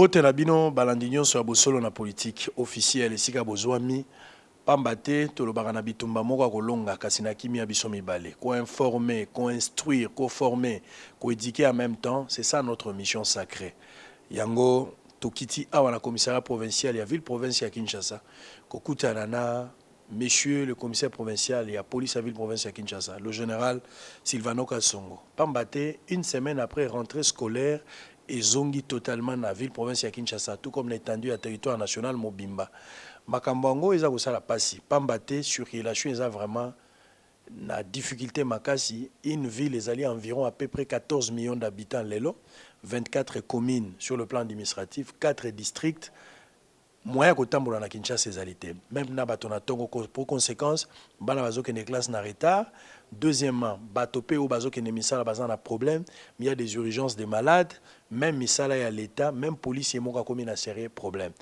Mbote na bino balandi nyonso ya Bosolo na Politique Officielle esika bozwami, pamba te tolobaka na bitumba moko akolonga kasi na kimia biso mibale. Ko informer, ko instruire, ko former, ko eduquer en meme temps, c'est ça notre mission sacree. Yango tokiti awa na commissariat provincial ya ville province ya Kinshasa kokutana na Monsieur le commissaire provincial ya police ya ville province ya Kinshasa, le general Sylvano Kasongo. Pamba te une semaine après rentree scolaire ezongi totalement na ville province ya Kinshasa tout comme na etendue ya territoire national mobimba. Makambo yango eza kosala pasi pamba te circulation eza vraiment na difficulte makasi. Une ville ezali environ à peu près 14 millions d'habitants lelo, 24 communes sur le plan administratif, 4 districts. Moyen ya kotambola na Kinshasa ezali te meme na bato na tongo pour consequence bana bazokende classe na retard, deuxièmement bato pe oyo bazokende misala baza na problème, il ya des urgences des malades, meme misala ya l'etat, meme police ye moko akomi na serieux problème.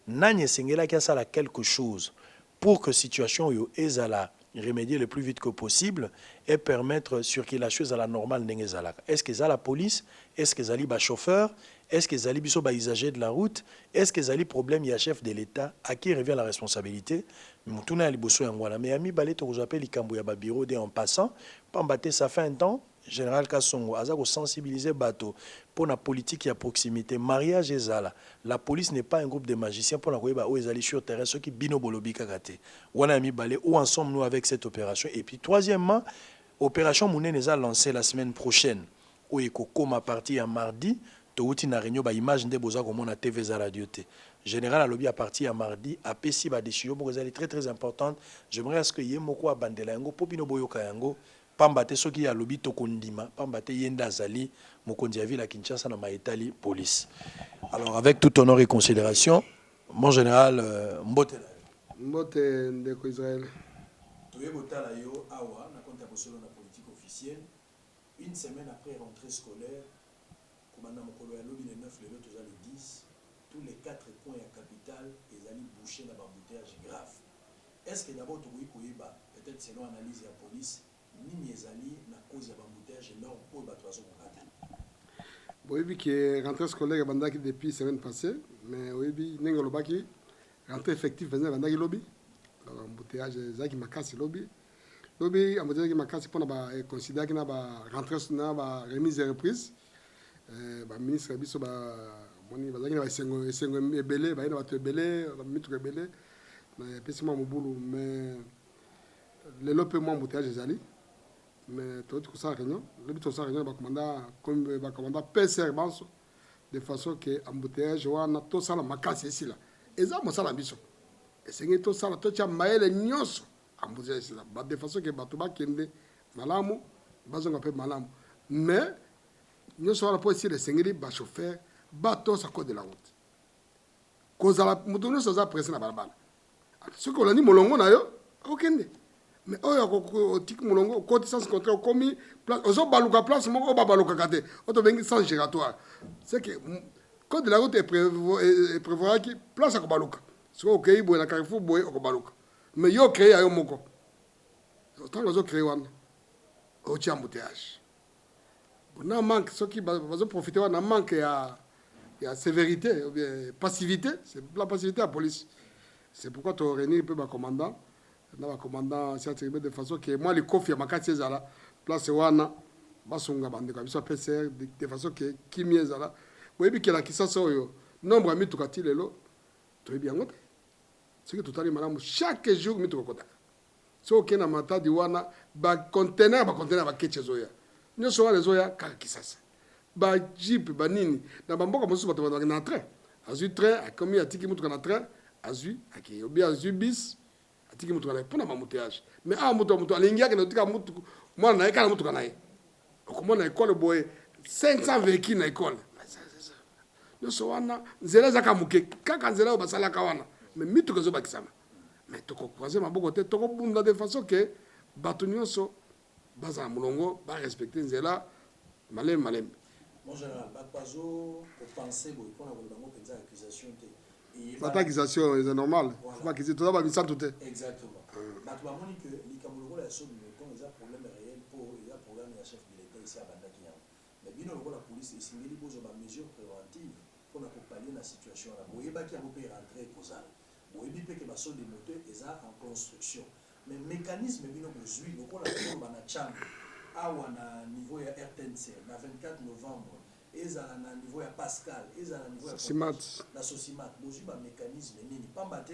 Nani esengelaki asala quelque chose pour que situation oyo ezala remedier le plus vite que possible et permettre circulation ezala normale ndenge ezalaka? Est ce que eza la police? Est ce que ezali ba chauffeurs? Est ce que ezali biso ba usagers de la route? Est ce que ezali problème ya chef de l'Etat? À qui revient la responsabilite? Motuna ya liboso yango wana. Mais ya mibale tokozwa pe likambo ya ba bureaux de en passant pamba te ça fait un temps General Kasongo aza ko sensibiliser bato pona politique ya proximite. Mariage ezala. La police n'est pas un groupe de magiciens pona koyeba oyo ezali sur terrain soki bino bolobi kaka te. Wana ya mibale, où en sommes nous avec cette operation? Et puis troisièmement, operation munene eza lancee la semaine prochaine oyo ekokoma à partir ya mardi. Towuti na reunion, ba images nde boza komona, TV eza radio te. General alobi à partir ya mardi apesi ba decisions moko ezali très très importante. J'aimerais à ce que ye moko abandela yango po bino boyoka yango. Pamba te soki ye alobi tokondima, pamba te ye nde azali mokonzi ya ville ya Kinshasa na maye etali police. Alors avec tout honneur et consideration, mon general mbote na yo. Mbote ndeko Israël. Toye kotala yo awa na compte ya Bosolo na politique officielle, une semaine après rentree scolaire, kobanda mokolo ya lobi le 9 lelo toza le 10, tous les quatre coins ya capitale ezali bouche na ba embouteillages grave. Est ce que d'abord tokoki koyeba, peut etre selon analyse ya police, nini ezali na cause ya ba embouteillages enorme oyo batu bazo koka te? Boyebi que rentree scolaire ebandaki depuis semaine passee, mais oyebi ndenge olobaki rentree effective penza ebandaki lobi, donc embouteillages ezalaki makasi lobi. Lobi embouteillages ezalaki makasi pona ba consideraki na ba rentree na ba remise et reprise. Ba ministres na biso ba moni bazalaki na ba esengo esengo ebele, baye na bato ebele, ba mituka ebele. Epesi mwa mobulu mais lelo mpe mwa embouteillage ezali mais toyoti kosala réunion lobi, tosala réunion na bacommandant PCR banso de façon que embouteillage wana tosala makasi esila. Eza mosala na biso, esengeli tosala, totia mayele nyonso embouteillage esila ba de façon que bato bakende malamu, bazonga mpe malamu. Mais nyonso wana mpo esila, esengeli bachauffeur batosa code de la route. Kozala moto nyonso aza presse na balabala, soki olandi molongo na yo okende, mais oyo otiki molongo, okoti sens contraire, okomi ozobaluka place moko oyo babalukaka te, oyo tobengi sens giratoire. C'est que code de la route eprévoyaki place ya kobaluka. Soki okei boye na carrefour boye, okobaluka, mais yo ocréer ya yo moko. Ntango ozocréer wana, otia embouteillage na manque. Soki bazoprofite wana manque ya sévérité ou bien passivité, c'est la passivité ya police. C'est pourquoi toréunir mpe bacommandant na bacommandant scientifique de façon que mwa likofi ya makasi ezala place wana, basunga bandeko ya biso ya PCR de façon que kimia ezala. Boyebi ke na Kisasa oyo nombre ya mituka ti lelo toyebi yango te. Soki totali malamu, chaque jour mituka ekotaka. Soki okei na Matadi wana, baconteneur baconteneur baketch ezoya, nyonso wana ezoya kaka Kisasa, bajeep banini. Na bamboka mosusu bato bazalaka na train, azwi train akomi, atiki mutuka na train, azwi akei, obi azwi bus, atiki mutuka na ye mpona baembouteillage. Mais awa moto ya moto alingi akende kotika mutuka mwana na ye kaka na mutuka na ye. Okomona ekole boye 500 véhicule na ekole nyonso wana, nzela ezaka moke, kaka nzela oyo basalaka wana, mais mituka ezobakisama. Mais tokocroiser maboko te, tokobunda de façon que bato nyonso bazala molongo, barespecte nzela malembe malembe. Mon général, bato bazo kopenser boye mpona koloba yango mpenza accusation te. Bata accusation eza normal, bakisi toza bamisantu te. Exactement. Bato bamoni que likambo lokola ya saut de mouton eza problème réel mpo eza programme ya chef de l'État esi abandaki yango, mais bino lokola police esengeli bozwa bamesure préventive mpona kopalier. kopallier na situation wana? Boyebaki yango mpe rentrée ekozala, boyebi mpe ke basauts-de-mouton eza en construction, mais mécanisme bino bozwi lokola toloba na Tshangu awa na niveau ya RTNC na 24 novembre, ezala na niveau ya Pascal, ezala na niveau ya Socimat. Na Socimat, bozwi bamécanisme nini? Pamba te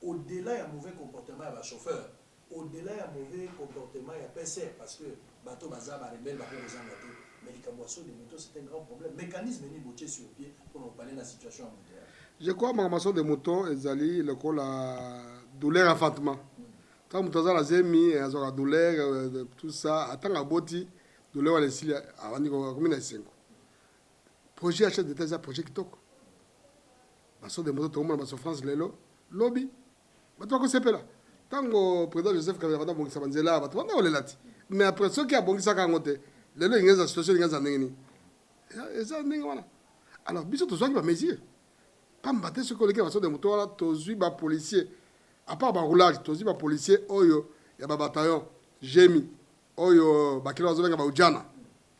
au-delà ya mauvais comportement ya bachauffeur, au-delà ya mauvais comportement ya PCR, parce que bato baza barebelles, bako kozanga te, mais likambo ya saut-de-mouton, c'est un grand problème. Mécanisme nini botie sur pied mpona kopallier na situation ya embouteillage? Je crois makambo ya saut-de-mouton ezali lokola douleur enfantement. Ntango moto aza na zemi, azwaka douleur, tout ça. Atango aboti, douleur wana esili, abandi akomi na esengo. Projet ya chef d'État eza projet kitoko. Basauts-de-mouton, tokomona basouffrance lelo, lobi bato bakosepela. Ntango président Joseph Kabila banda abongisa banzela, bato banda kolela ti, mais après soki abongisaka yango te, lelo elingi eza situation elingi eza ndenge nini? Eza ndenge wana. Alors biso tozwaki bamesure, pamba te soki oleki na basauts-de-mouton wana, tozwi bapolicier. À part baroulage, tozwi bapolicier oyo ya babataillon gemi, oyo bakino bazobenga baujana.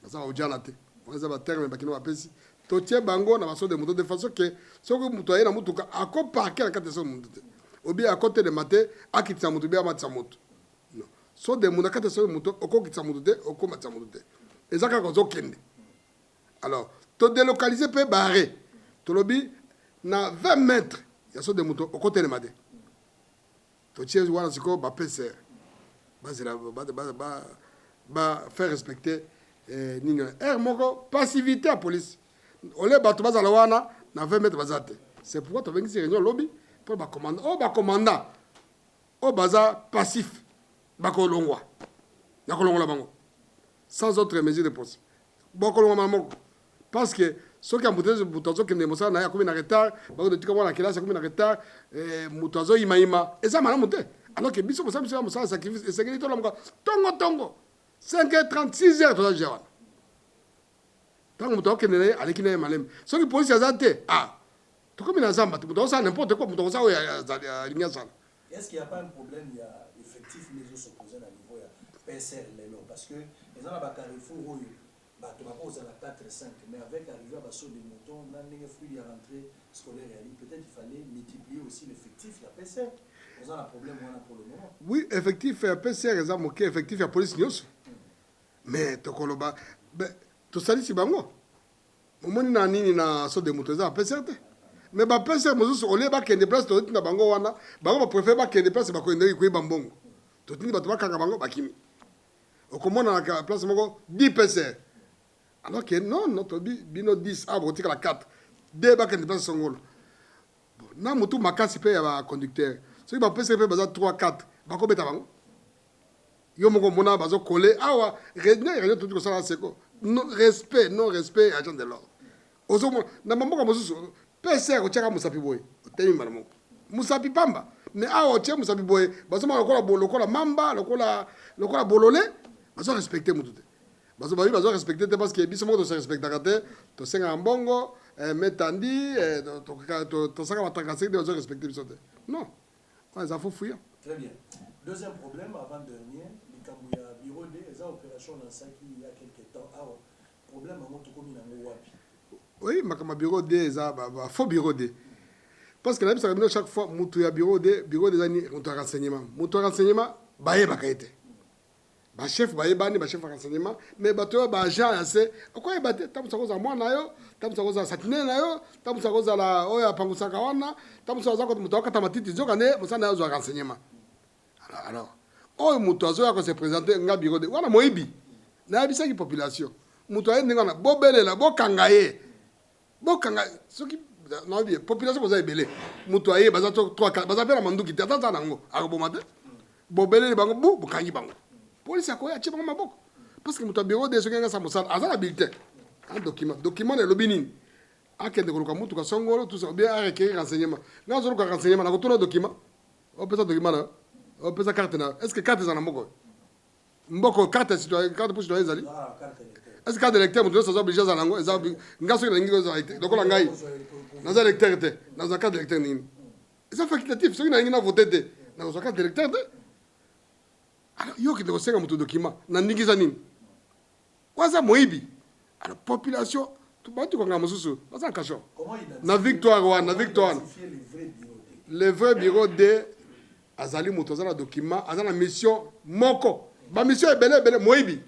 Baza baujana te, wana eza baterme bakino bapesi. Totie bango na basauts-de-mouton de façon ke soki moto aye na motuka, akoparquer na kati ya saut-de-mouton te, obi akotelema te, akitisa moto bi amatisa moto. Non, saut-de-mouton, na kati ya saut-de-mouton okokitisa moto te, okomatisa moto te, eza kaka ozokende. Alors todélocaliser mpe bare, tolobi na 20 mètres ya saut-de-mouton okotelema te. Totie wana sikoyo baPCR bazela ba faire respecter nini wana. Heure moko passivité ya police ole, bato bazala wana na 20 mètres, baza te. C'est pourquoi tobengisi réunion lobi mpo bacommandant oyo, bacommandant oyo baza passif, bakolongwa. Nakolongola bango sans autre mesure de procès, bakolongwa mbala moko, parce que soki embouteillage, moto azokende mosala na ye, akomi na retard, bakotika mwana kelasi, akomi na retard, moto azoyimayima, eza malamu te. Alors que biso mosala, biso ya mosala sacrifice, esengeli tolamuka tongo tongo, 5 h 30, 6 heures, toza déjà wana. Ntango moto akokende na ye, aleki na ye maleme. Soki polisi aza te, ah, tokomi na zamba te, moto akosala n'importe quoi, moto akosala oyo alingi asala. Est-ce qu'il n'y a pas un problème ya effectif nde ezos'opposer na niveau ya PCR lelo? Parce que eza na bacarrefour oyo bato bakozala 4, 5, mais avec arrivé ya basauts-de-mouton na ndenge fruit ya rentrée scolaire eyali, peut-être il fallait multiplier aussi l'effectif ya PCR. Oza na problème wana pour le moment? Oui, effectif ya PCR eza moke, effectif ya police nyonso, mais tokoloba tosalisi bango. Omoni na nini, na saut-de-mouton eza baPCR te, mais baPCR mosusu, olie bakende place totinda bango wana, bango bapréférer bakende place bakende koyeba mbongo. Totindi bato bakanga bango, bakimi. Okomona na place moko 10 PCR, alors que non, non, tobi bino 10 awa, bokotikala 4, 2 bakende place songolo. Bon, na motu makasi mpe ya baconducteur, soki baPCR mpe baza 3, 4, bakobeta bango. Yo moko omona bazokole awa réunion toti kosala seko non respect, non respect agent de l'ordre. Ozomona na bamboka mosusu PCR otiaka mosapi boye, otemi mbala moko, mosapi pamba. Mais awa otie mosapi boye, bazomona lokola lokola mamba, lokola bolole. Bazo respecter motu te, babi bazo respecter te, parce que biso moko tose respectaka te. Tosengaka mbongo metandi, tosaka batracasserie te, bazo respecter biso te. Non, wana eza faux fuyant. Très bien. Deuxième problème, avant-dernier, likambo ya bureau D, eza opération lansaki il y a quelque temps awa. Problème yango tokomi nango wapi? Oui, makambo ya bureau D eza faux bureau D, parce que nayebisaka bino chaque fois, motu ya bureau D, bureau D eza nini? Moto ya renseignement. Moto ya renseignement bayebaka ye te. Bachef bayebani, bachef ya renseignement, mais bato oyo baagent ya se okoyeba te. Ntango mosu akozala mwana na yo, ntango mosu akozala sentinelle na yo, ntango mosu akozala oyo apangusaka wana, ntango mosu aza moto akata matiti, nzoka nde mosala na ye azwa renseignement. Alors oyo moto azoya kose présenter nga bureau D wana, moyibi. Nayebisaki population, moto aye ndenge wana, bobelela, bokanga ye, bokanga. Soki nayebi population boza ebele, moto aye, baza 3, baza mpe na manduki te, ata aza nango akoboma te. Bobeleli bango, bu bokangi bango, polisi akoya, atie bango maboko, parce que moto ya bureau D, soki angasa mosala, aza na bulletin, un document. Document na elobi nini? Akende koluka mutuka songolo, tout ça, ou bien arequérir renseignement. Nga azoluka renseignement, nakotuna document, opesa document na, opesa carte na. Est ce que carte eza na mboka? Mboko carte ya citoyen, carte pour citoyen ezali? Est ce que carte d'électeur moto nyonso aza obligé azala yango? Eza nga soki nalingi kozala, lokola ngai naza électeur te, nazwa carte d'électeur nini? Eza facultatif. Soki nalingi na vote te, nakozwa carte d'électeur te. Alors yo okende kosenga moto document na ndingi eza nini? Oyo aza moyibi. Alors population, Bauti kokanga mosusu, baza na cachot na Victoire wana, na Victoire wana. Le vrai bureau de azali moto aza na document, aza na mission moko. Bamission ebele ebele, moyibi,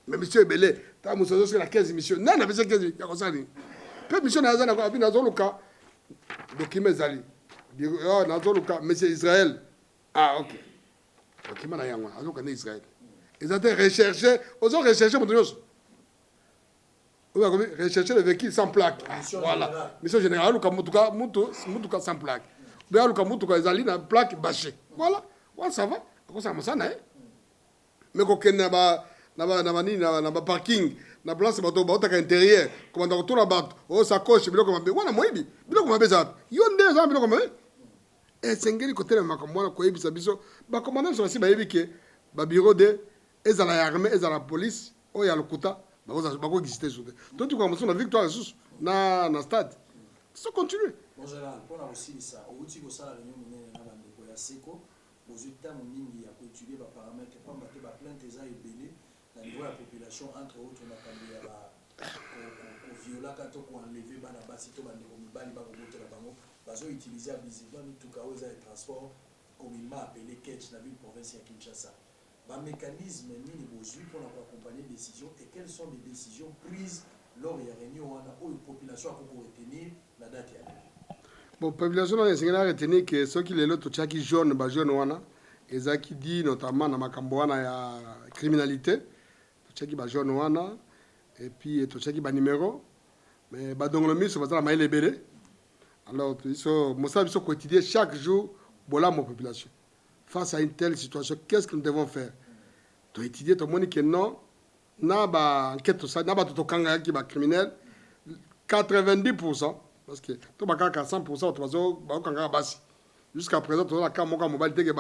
mais mission ebele. Ta moto azosala 15 mission, nani apesa 15 ya kosala nini? Mpe mission na ye aza na abi nazoluka document ezali, nazoluka monsieur Israel. Ah ok, document na yango azoluka nde Israel. Eza te recherche, ozo recherche moto nyonso oyo akomi rechercher le véhicule sans plaque. Ah, voilà, mission générale, aluka mutuka, mutuka sans plaque, obe aluka mutuka ezali na plaque bâché. Voilà wana, ça va, akosala mosala na ye. Mais kokende na ba na ba na banini, na baparking, na place bato baotaka intérieur, komanda kotuna bato oyo sacoche, biloko mabe wana, moyibi. Biloko mabe eza wapi? Yo nde eza na biloko mabe. Esengeli kotelema makambo wana, koyebisa biso bacommandant nyonso basi bayebi ke babureau de ezala ya armée, ezala police, oyo ya lokuta bakoexiste su te. Totuka mosusu na Victoire, lisusu na stade, so continue. Bon général, mpona kosilisa, outi kosala réunion monene na bandeko ya Seko, bozwi ntango mingi ya koétudier baparamètre, pamba te baplainte eza ebele na niveau ya population, entre autres makambo ya koviolaka to koenlever bana basi to bandeko mibali, bakobotola bango, bazoutiliser abusivement mituka oyo eza ya transport communément appelé ketch na ville province ya Kinshasa. Bamécanisme nini bozwi mpona koaccompagner décision et quelles sont les décisions prises lors ya réunion wana oyo population akoki koretenir na date ya lelo? Bon, population wana esengeli retenir ke soki lelo totiaki jaune, bajaune wana ezalaki di notamment na makambo wana ya criminalité. Totiaki bajaune wana et puis totiaki banuméro, mais badongolo miso baza na mayele ebele. Alors biso, mosala biso koétudier chaque jour bolamu population. Face à une telle situation, qu'est-ce que nous devons faire? Toétudier, tomoni ke non, na baenquête tosali na bato tokangaki bacriminel, 90, parce que to bakaka 100, bato bakokangaka basi. Jusqu'à présent toza na cas moko ya mobali teke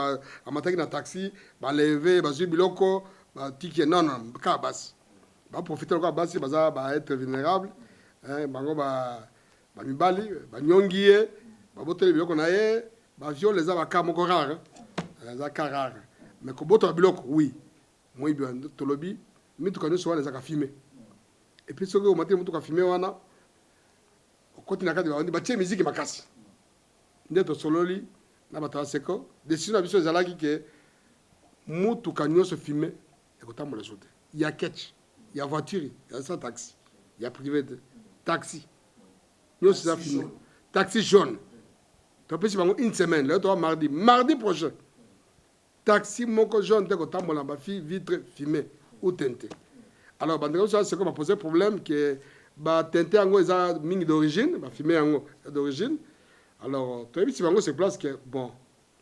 amataki na taxi, baleve, bazwi biloko, batiki. Non, non, kaka basi baprofite. Lokola basi baza baêtre vulnérable, bango bamibali banyongi ye, baboteli biloko na ye. Baviole eza bacas moko rare, eza cas rare, mais kobotola biloko, oui, moyibi. Tolobi mituka nyonso wana ezaka fumé. Et puis soki omati motuka fumé wana, okoti na kati, bandi batie miziki makasi. Nde tosololi na bato ya Seko, décision na biso ezalaki ke mutuka nyonso fumé ekotambola so te, ya ketch, ya voiture, ya sa taxi, ya privé te, taxi nyonso eza fumé, taxi jaune. Topesi bango une semaine. Lelo towa mardi, mardi prochain taxi moko jaune te kotambola bafi vitre fumé ou teinté. Alors bandeko biso ya Seko bapose problème ke bateinté yango eza mingi d'origine, bafumé yango d'origine. Alors toyebisi bango sur place ke bon,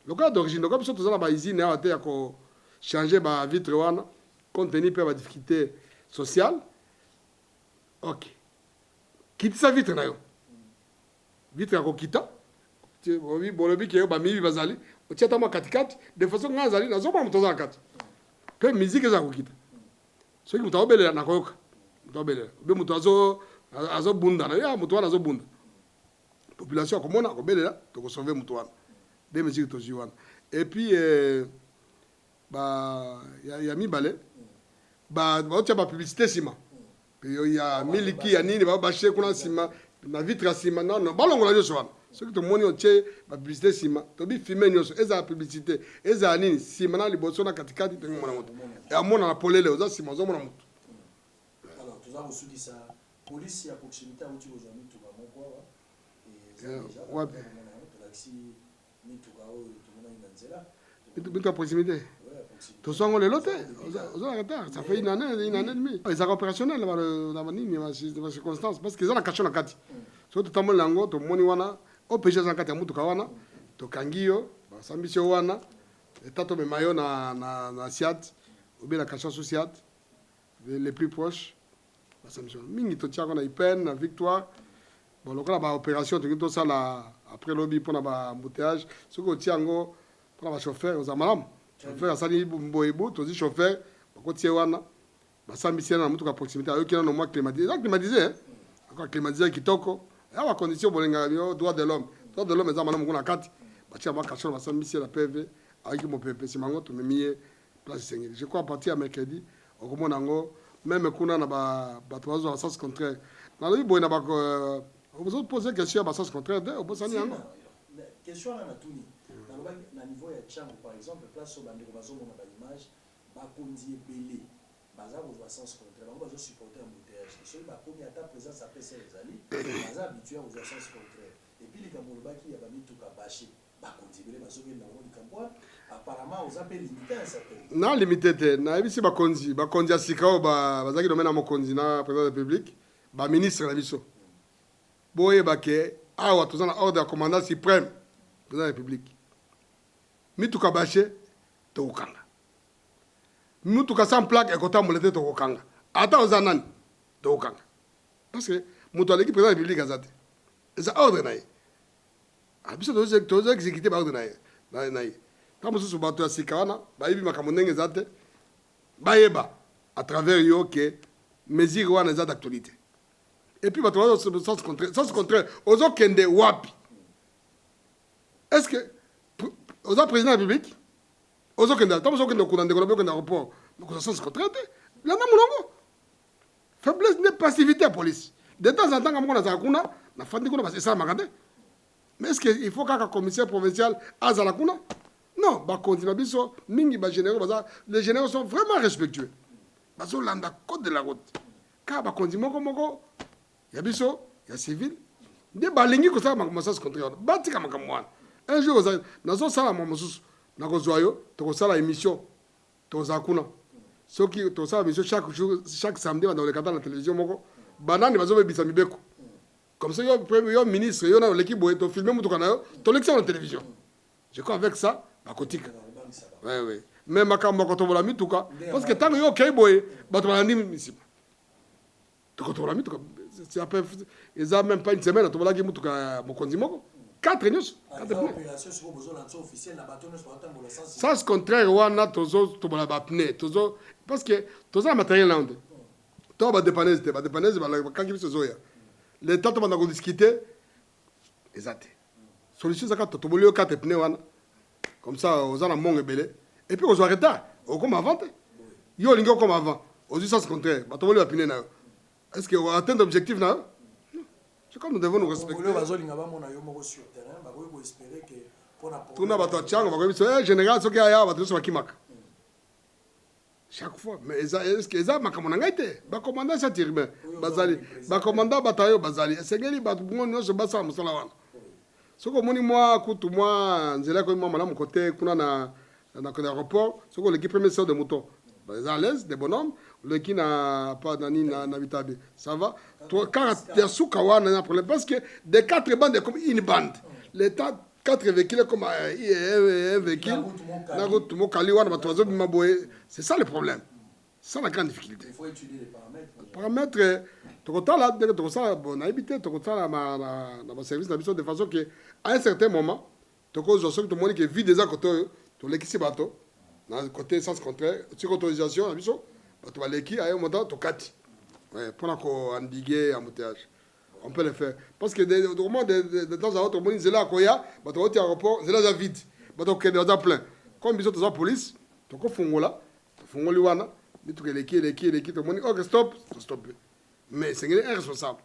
lokola d'origine, lokola biso toza na bausine awa te ya kochange bavitre wana, compte tenu mpe ya badifficulté sociale, ok, kitisa vitre na yo. Vitre ya kokita, bolobi ke bamiyibi bazali, otia ata mwa katikati de façon ngai azali nazomona moto aza na kati. Mpe musique eza kokita, soki moto aobelela, nakoyoka moto aobelela, obe moto azobunda na ya moto wana azobunda, population akomona, akobelela, tokosauve moto wana. De musique tozwi wana. Et puis ba ya mibale, baotia bapublicité nsima ya miliki ya nini, babâcher kuna nsima na vitre ya nsima. Non, non, balongola nyonso wana. Soki tomoni otie bapublicité nsima, tobi fumé nyonso, ezala publicité, ezala nini, nsima na liboso na katikati, tolingi mona moto amona na polele, oza nsima, ozomona moto. Alors toza kosukisa, polisi ya proximité awuti kozwa mituka moko awa. Eza tolakisi mituka oyo tomonaki na nzela. Mituka ya proximité tozwa yango lelo te, oza na retard, ça fait une année, une année et demie. Ezalaka opérationnel na banini, bacirconstance, parce que eza na cachot na kati. Soki totamboli yango, tomoni wana OPG aza na kati ya mutuka wana, tokangi yo, basambisi yo wana, eta tomema yo na Ciat ou bien na cachot sous Ciat les plus proches, basambisi yo. Mingi totiaka na Ipene, na Victoire. Bon, lokola baopération tolingi tosala après lobi mpona baembouteillage, soki otia yango mpona bachauffeur, oza malamu. Chauffeur asali boyebu, tozwi chauffeur, bakotie wana, basambisi ye na motuka proximité, ayoki nano mwa climatisé, eza climatisé, akoka climatisé kitoko ya bacondition bolingaka bino. Droit de l'homme, droit de l'homme eza malamu. Kuna kati batia mwa cachot, basambisi ye na PV, ayoki mopepe. Nsima yango tomemi ye place esengeli. Je crois à partir ya mercredi okomona yango même kuna na bato bazwa sens contraire. Nalobi boye na bako, ozopose question ya basens contraire te, obosani yango. Question wana natuni, nalobaki na niveau ya Tshangu par exemple, place oyo bandeko bazomona baimage, bakonzi ebele baza kozwa sens contraire, bango bazosupporter embouteillage te. Soki bakomi, ata présence ya PCR ezali, baza habitué ya kozwa sens contraire. Et puis likambo olobaki ya bamituka bâché, bakonzi ebele bazongeli na bango likambo wana. Apparemment oza mpe limité un certain Na limité te. Nayebisi bakonzi ya sika oyo bazalaki domaine ya mokonzi na président de la République, baministre na biso, boyeba ke awa toza na ordre ya commandant suprême, président de la République. Mituka bâché, tokokanga. Mituka sans plaque ekotambola te, tokokanga. Ata oza nani, tokokanga, parce que moto aleki président de la République aza te. Eza ordre na ye. Biso tozo exécute baordre na ye. Ntango mosusu bato ya sika wana bayebi makambo ndenge eza te, bayeba à travers yo ke mesure wana eza d'actualité. Et puis bato bazo sens contraire, sens contraire ozokende wapi? Est ce que oza président ya République, ozokende, ntango ozokende okunda ndeko na okende aéroport, okozwa sens contraire te. Landa molongo. Faiblesse nde passivité ya police. De temps en temps, nga moko nazala kuna, nafandi kuna, esalamaka te. Mais est ce que il faut kaka commissaire provincial azala kuna? Non. Bakonzi na biso mingi, bagénéraux baza, les généraux sont vraiment respectueux, bazolanda code de la route. Kaka bakonzi moko moko ya biso ya civil nde balingi kosala makambo sens contraire wana. Batika makambo wana. Un jour nazosala makambo mosusu, nakozwa yo, tokosala émission, tozala kuna. Soki tosala émission chaque jour, chaque samedi, banda koleka ata na télévision moko, banani bazobebisa mibeko. Comme ça, yo ministre, yo na oleki boye, tofilme mutuka na yo, tolekisa na télévision. Je crois, avec ça, bakotika. Oui. Mais makambo ya kotombola mituka, parce que ntango yo okei boye, bato balandi nsima, tokotombola mituka. Eza même pas une semaine, atombolaki mutuka ya mokonzi moko, quatre nyonso. Sens contraire wana, tozotombola bapneu, tozo, parce que toza na matériel nano te. To badépanneuse te, badépanneuse bakangi biso, ezoya. L'état, tobanda kodiscute, eza te. Solution eza kaka totoboli yo quatre pneu wana. Comme ça oza na mbongo ebele et puis ozwa retard, okoma avant te. Yo olingi okoma avant, ozwi sens contraire, batoboli bapneu na yo. Est ce que atteindre objectif na yo? Non. C'est comme nous devons nous respecter. Bazolinga bamona yo moko sur terrain, bakoki koespérer ke mpona Tuna bato ya Tshangu, bakoyebi biso général soki aya, bato nyonso bakimaka chaque fois. Mais eza, est ce que eza makambo na ngai te? Bacommandant château bazali, bacommandant bataillon bazali. Esengeli bato bongo nyonso basala mosala wana. Soki omoni mwa kutu mwa nzela ekomi mwa malamu kote kuna na aéroport, soki oleki premier saut de mouton, eza à l'aise de bonhomme. Oleki na pa na nini, na Bitabe, ça va. Kaka ya suka wana na problème, parce que de quatre bandes comme une bande, l'état, quatre véhicules comme un véhicule na route Mokali wana, bato bazobima boye. C'est ça le problème, c'est ça la grande difficulté. Il faut étudier les paramètres. Paramètre tokotala ndenge tokosala. Bon, nayebi te, tokotala na baservice na biso de façon que à un certain moment tokozwa, soki tomoni ke vide eza kote oyo, tolekisi bato na côté sens contraire. Soki autorisation na biso, bato baleki aye mota, tokati mpona koendiguer embouteillage. On peut le faire, parce que de temps à autre, omoni nzela ya koya, bato bauti aéroport, nzela eza vide, bato kokende baza plein. Comme biso toza police, tokofungola, tofungoli wana, mituka eleki, eleki, eleki, tomoni ok, stop, tostop. Mais esengeli un responsable,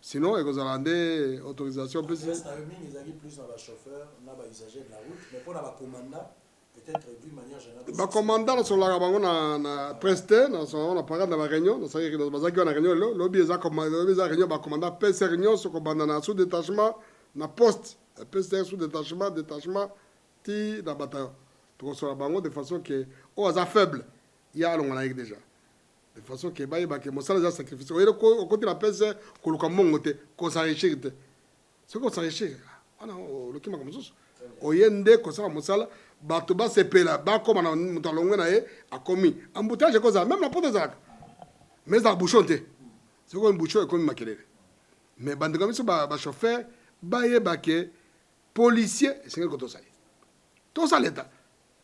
sinon ekozala nde autorisation mpesi. Mingi ezalaki plus na bachauffeur na bausager de la route, mais mpona bacommandant, peut-être d'une manière générale? Bacommandant, nasololaka bango na presse te. Nasololaka bango na parade, na baréunion. Bazalaki wana réunion lelo. Lobi eza, lobi eza réunion bacommandant PCR nyonso, kobanda na sous détachement, na poste PCR, sous détachement, détachement, ti na bataillon. Tokosola bango de façon ke oyo aza faible, ye alonga na ye déjà, de façon ke bayeba ke mosala eza sacrifice. Oye okoti na PCR koluka mbongo te, kos'enrichir te. Soki os'enrichir wana, oloki makambo mosusu. Oye nde kosala mosala, bato basepela, bakóma na moto alongwe na ye, akomi. Embouteillage ekozala même na poto, ezalaka, mais ezala bouchon te. Soki oyo bouchon, ekomi makelele. Mais bandeko biso bachauffeur bayeba ke policier esengeli kotosa ye, tosala eta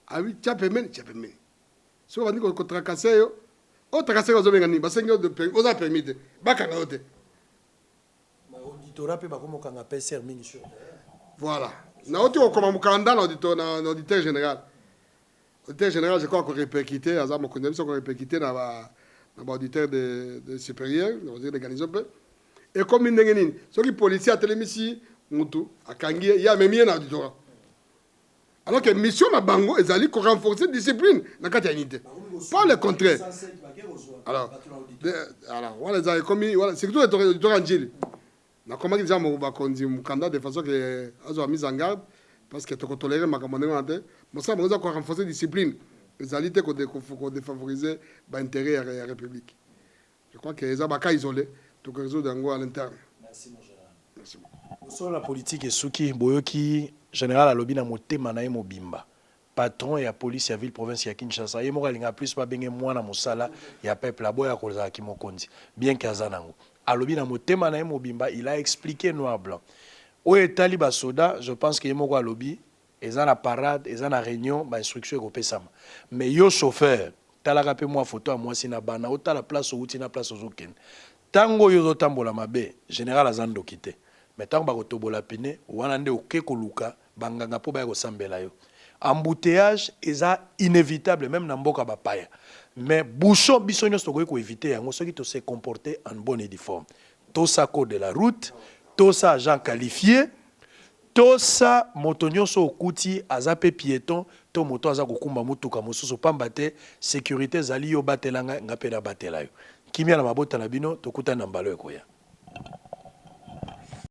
abi tia pembeni, tia pembeni. Soki bandi kotracasser yo, otracasser, bazobenga nini? Basengi oza permis te, bakanga yo te. Auditorat mpe bakomokanga PCR mingi sur Voilà, nauti kokoma mokanda na auditeur général. Auditeur général, je crois, korépercuter, aza mokonzi na biso, korépercuter na baauditeur de supérieur, na de garnison mpe. Ekomi ndenge nini soki policier atelemisi mutu, akangi ye, ye amemi ye na auditorat, alors que mission na bango ezali ko renforcer discipline na kati ya unité, pas le contraire? Alors wana eza ekomi wana, surtout auditorat Ndjili. Nakomaki deja bakonzi mokanda de façon que azwa mise en garde, parce que tokotolérer makambo ndenge wana te. Mosala bango eza korenforcer discipline, ezali te kodéfavoriser baintérêt ya république. Je crois que eza bacas isolé, tokorésoudre yango à l'interne. Merci, mon général. Merci beaucoup. Bosolo na politique esuki. Boyoki général alobi na motema na ye mobimba, patron ya police ya ville province ya Kinshasa. Ye moko alingaka plus babenge mwana mosala ya peuple, aboya kozalaki mokonzi, bien que aza nango. Alobi na motema na ye mobimba, il a expliqué noir blanc. Oyo etali basoda, je pense que ye moko alobi eza na parade, eza na réunion, bainstruction ekopesama. Mais yo chauffeur, talaka mpe mwa foto ya mwasi na bana, otala place outi na place ozokende. Ntango oyo ozotambola mabe, général aza ndoki te, mais ntango bakotobola pneu wana nde oke koluka banganga mpo baya kosambela yo. Embouteillage eza inévitable même na mboka bapaya, mais bouchon biso nyonso tokoki koéviter yango soki tose comporter en bonne et due forme. Tosa code de la route, tosa agent qualifié, tosa moto nyonso okuti aza mpe piéton to moto aza kokumba motuka mosusu, pamba te sécurité ezali yo batela ngai, nga mpe nabatela yo. Kimia na mabota na bino. Tokutani na mbala ekoya.